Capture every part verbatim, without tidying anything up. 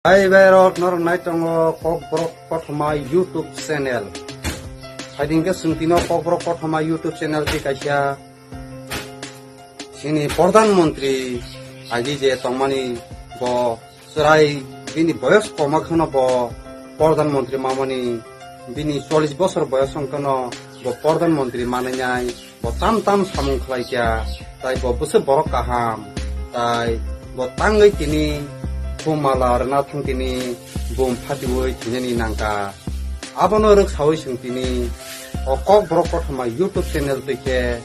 Hai bai rok, norok nai tongo Kokborok Kothoma YouTube channel. Hai din khe chwng tino Kokborok Kothoma YouTube channel tei kaisa chini Pradhan Mantri agi je tongmani bo chwrai bini boyos koma kheno bo Pradhan Mantri mamani bini chollish bosor boyos wngkheno bo Pradhan Mantri manwi nai. Bo tam tam samung khlai kha, tai bo bwswk borok kaham, tai bo tangwi tini khumala rwna thang tini bum phatiwi thwinani nangkha. Abono rwksawi chwng tini o Kokborok Kothoma YouTube channel twi khe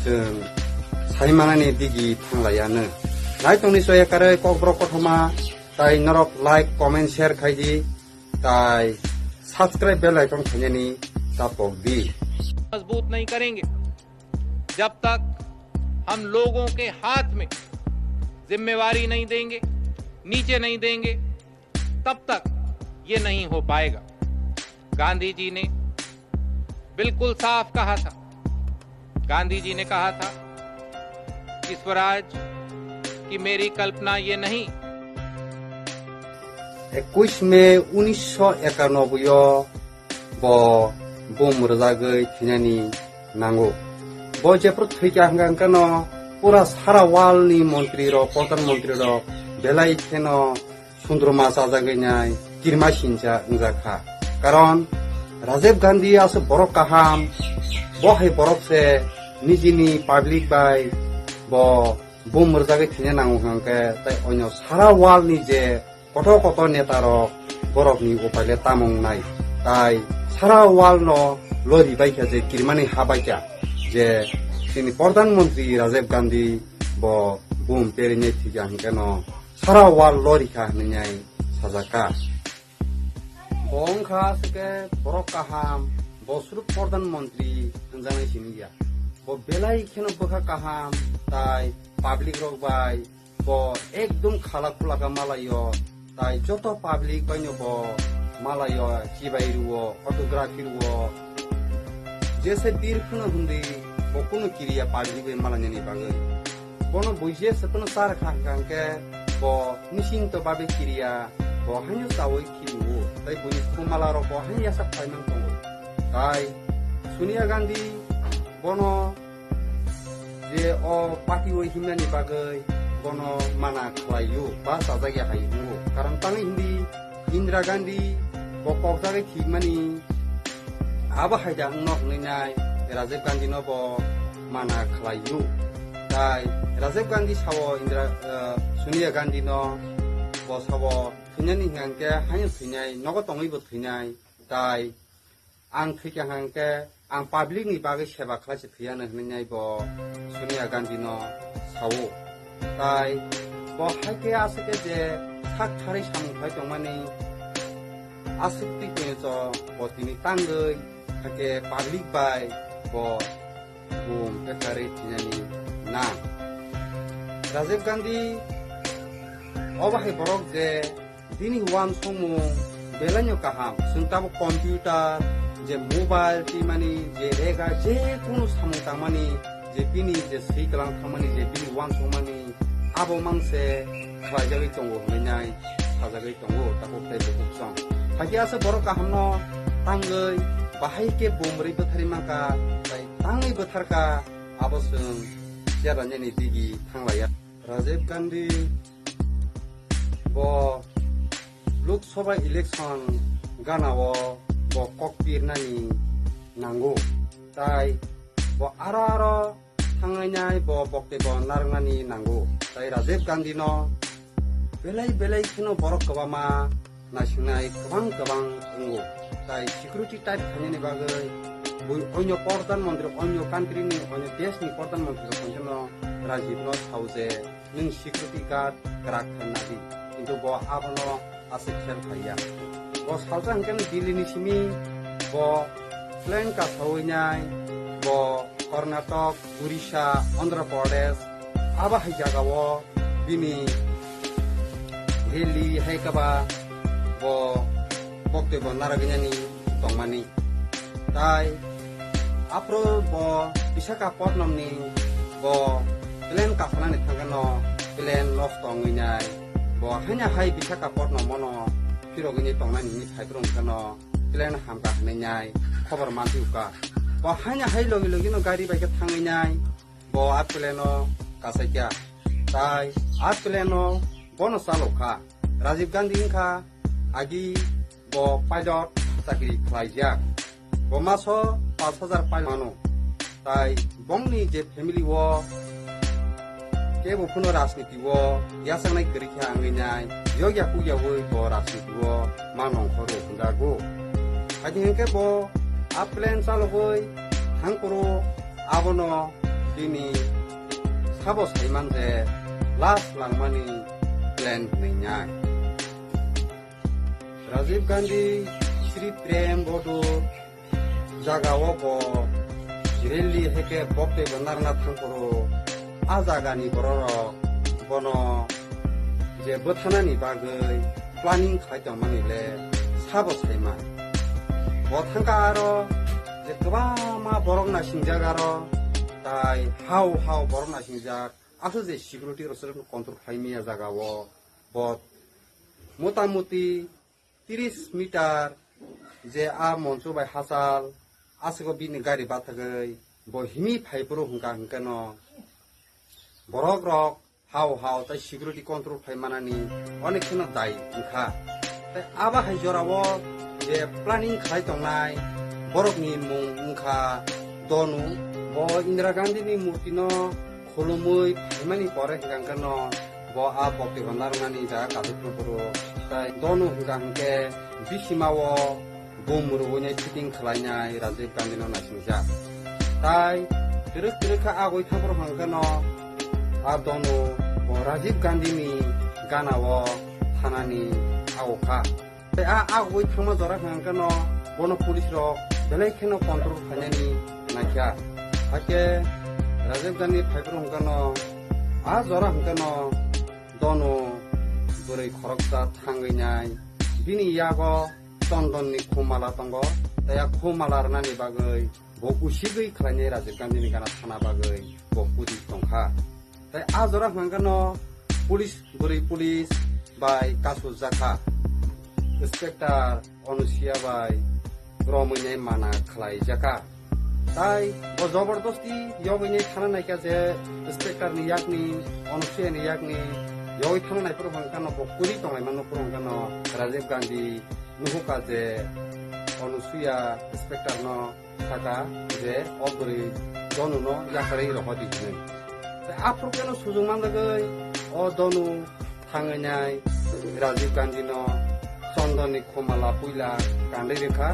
chwng sai manani digi thanglaiya nw. Nai tongni soya karwi Kokborok Kothoma, tai norok like, comment, share khai di, tai subscribe bell icon khainani tapok di. मजबूत नहीं करेंगे जब तक हम लोगों के हाथ में जिम्मेवारी नहीं देंगे, नीचे नहीं देंगे, तब तक ये नहीं हो पाएगा। गांधी जी ने बिल्कुल साफ कहा था। गांधी जी ने कहा था कि स्वराज की मेरी कल्पना ये नहीं। Ekush May unisho ekanoboi o bo bum rwjagwi thwinani nango. Bo jephru thwikha hwnkha hwnkhe no pura sara world ni montri rok, pradhan montri rok belai kheno sundruma chajagwi nai kirma sincha wngjak kha. Karon Rajiv Gandhi aswk borok kaham, bo hai borok se nijini public bai bo bum rwjagwi thwina nango hwnkhe, tai onyo sara world ni je kotor kotor neta rok borok ni upai le tamo wngnai. Tai sara world no lori bai kha je kirmani ha bai kha je chini pradhan mantri Rajiv Gandhi bo bum perinai thwikha hwnkhe no sara world lori kha hwnwi nai sajak kha. Bo wngkha aswk khe borok kaham, bo swrwk pradhan mantri hwnjaknai simi ya. Bo belai kheno bwkha kaham, tai public rok bai bo ekdom khala khula kha malaio, tai joto public bai no bo malaio, chibai rwo, photography rwo. Jese bir phano hwnwi bo kunu kiriya public bai malainani bagwi. Bono buije se phano char kha hwnkha hwnkhe bo nisinto babe kiriya, bo haino chaui khibiwo, tai buini khumala rok bo haino yasa khlaimang tongo. Tai Sonia Gandhi bono je o party o himnani bagwi bono mana khlaio ba chajagya hai wngo. Karon tangwi hindi Indira Gandhi bo kokjagwi thwimani abo haida wngno hwnwi nai Rajiv Gandhi no bo mana khlaio. Tai Rajiv Gandhi sao Indira, eh, Sonia Gandhi no bo sao thwinani hwnkhe haino thwinai, nogo tongwi bo thwinai. Tai ang thwikha hwnkhe ang public ni bagwi seba khlai se thwiya hwnwi nai bo Sonia Gandhi no sao. Tai bo haikhe aswk khe je sak tharwi samung khlai tongmani aswk twi khe bo tini tangwi haikhe public bai bo bum pekari thinani nang. Rajiv Gandhi obo hai borok je bini uansukmung belaino kaham. Chwng tabuk computer, je mobile twimani, je rega, je kunu samung tangmani, je bini je swi kwlang thangmani, je bini uansukmani, abo mangse khlaijagwi tongo hwnwi nai sajagwi tongo tabuk tei bukuksong. Hakhe aswk borok kahamno tangwi bahai khe bumrwi bwtharwi mankha, tai tangwi bwtharkha, abo chwng cherranani digi thanglaiya. Rajiv Gandhi bo Lok Sabha election gana o bo kok pirnani nango, tai bo aro aro thangnai nai bo boktwbo narwknani nango, tai Rajiv Gandhi no belai belai kheno borok kwbangma naisingnai kwbang kwbang wngo, tai security tight khainani bagwi bui onyo pradhan mantri, onyo country ni, onyo desh ni pradhan mantri rok no Rajiv no sao je nwng security guard kwrak khe nadi, kintu bo abono aswk khel khaiya. Bo salsa hwnkhe Delhi ni simi bo plane kasawi nai, bo Karnatak, Orissa, Andhra Pradesh, abo hai jagao bini rally hai khe ba bo boktwbo narwknani tongmani. Tai aphuru bo Visakhapatnam ni bo plane kasanani thangkheno plane nosto wngwi nai. Bo haino hai Visakha porno mono phirogwi tongnani hwnwi phaibrung kheno plan hamkha hwnwi nai khobor manthokha. Bo haino hai logi logi no gari bai khe thangwi nai bo a plan o kasaikha. Tai a plan o bono chalokha. Rajiv Gandhi wngkha agi bo pilot chakri khlaijak. Bo maso pash hajar pai mano. Tai bongni je family o kebo phano rajniti o yachaknai kwrwi khe wngwi nai, yokya kukyaui bo rajniti o ma nongkhoro hwnjago. Haidi hwnkhe bo a plan chalogwi thangphuru abono bini sabo saiman je last langmani plan hwnwi nai. Rajiv Gandhi, Sri Prem Bahadur jaga o bo rally heke bokte bo narna thangphuru a jagani bororok bono je bwthanani bagwi planning khai tongmani le sabo saima. Bo thangkha aro je kwbangma borok nasingjak aro tai hao hao borok nasingjak aswk je security rok control khai maya jaga o bo motamuti tris meter je a moncho bai hachal aswk o bini gari bathagwi bo himi phaiphuru hwnkha hwnkhe no borok rok hao hao tai security control khai manani onek kheno dai wngkha. Tai abo hai jora o je planning khlai tongnai borok ni mung wngkha Donu, bo Indira Gandhi ni murti no khulumui phaimani pore hwnkha hwnkhe no bo a bokti bo narwknani jaga kachuk phuru tai Donu hwnkha hwnkhe bisima o bum rwui nai shooting khlainai Rajiv Gandhi no naisingjak. Tai kwrwk kwrwk kha agoi thangphuru hwnkha hwnkhe no a Donu bo Rajiv Gandhi ni gana o thanani ago kha. Tei a agoi thangma jora hwnkha hwnkhe no bono police rok belai kheno control khainani naikha. Hakhe Rajiv Gandhi phaiphuru hwnkha no a jora hwnkha no Donu bwrwi khoroksa thangwi nai bini yago chondon ni khumala tongo. Tei a khumala rwnani bagwi bo usigwi khlainai Rajiv Gandhi ni gana thana bagwi bo pudi tongkha. Tai a jora hwnkha hwnkhe no police, bwrwi police bai kasu jakha. Inspector Onusuya bai romwi nai mana khlai jakha. Tai bo jobordosti yogwi nai thana naikha je inspector ni yakni, Onusuya ni yakni yogwi thana naiphuru hwnkha no bo kuri tonglai mano phuru hwnkha no Rajiv Gandhi nuhukha je Onusuya inspector no saka je o bwrwi Donu no yakarwi rohordi hinwi. Tei aphuru khe no sujung manjagwi o Donu thangwi nai Rajiv Gandhi no chondon ni khumala puila kanwi rwkha.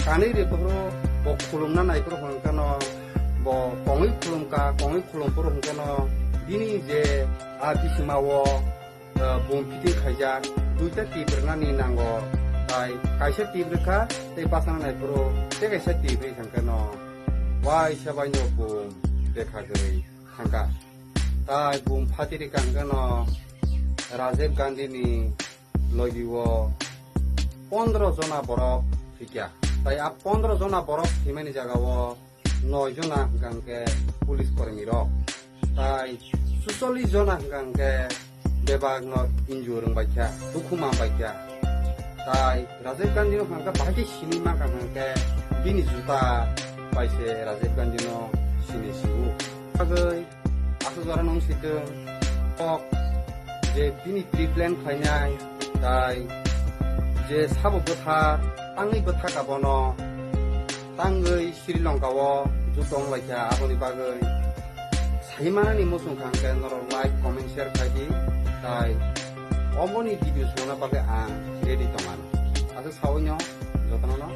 Kanwi rwphuru bo khulumna naiphuru hwnkha no bo kongwi khulumkha, kongwi khulumphuru hwnkha no bini je a bisima o ah, bum fitting khaijak, duita tip rwnani nango, tai kaisa tip rwkha, tei bachana naiphuru tei kaisa tip rwi thangkhe no, waisa bai no bum bekha kwrwi thangkha. Tai bum phati rwkha hwnkhe no Rajiv Gandhi ni logi o pondro jona borok thwikha. Tai a pondro jona borok thwimani jaga o noi jona hwnkha hwnkhe police kormi rok, tai suchollis jona hwnkha hwnkhe bebak no injure wngbaikha, dukhu manbaikha. Tai Rajiv Gandhi no hwnkha hwnkhe bahai khe simi mankha hwnkhe bini juta bai se Rajiv Gandhi no sini sibu. Bagwi aswk jora nung sitwng kok je bini pre-plan khlainai tai je sabo bwtha tangwi bwtha ka bono tangwi Sri Lanka o juto wng lai kha, aboni bagwi sai manani muchung kha hwnkhe norok like, comment, share khai di, tai omoni video songna bagwi ang ready tongmani. Aswk saui no jotono no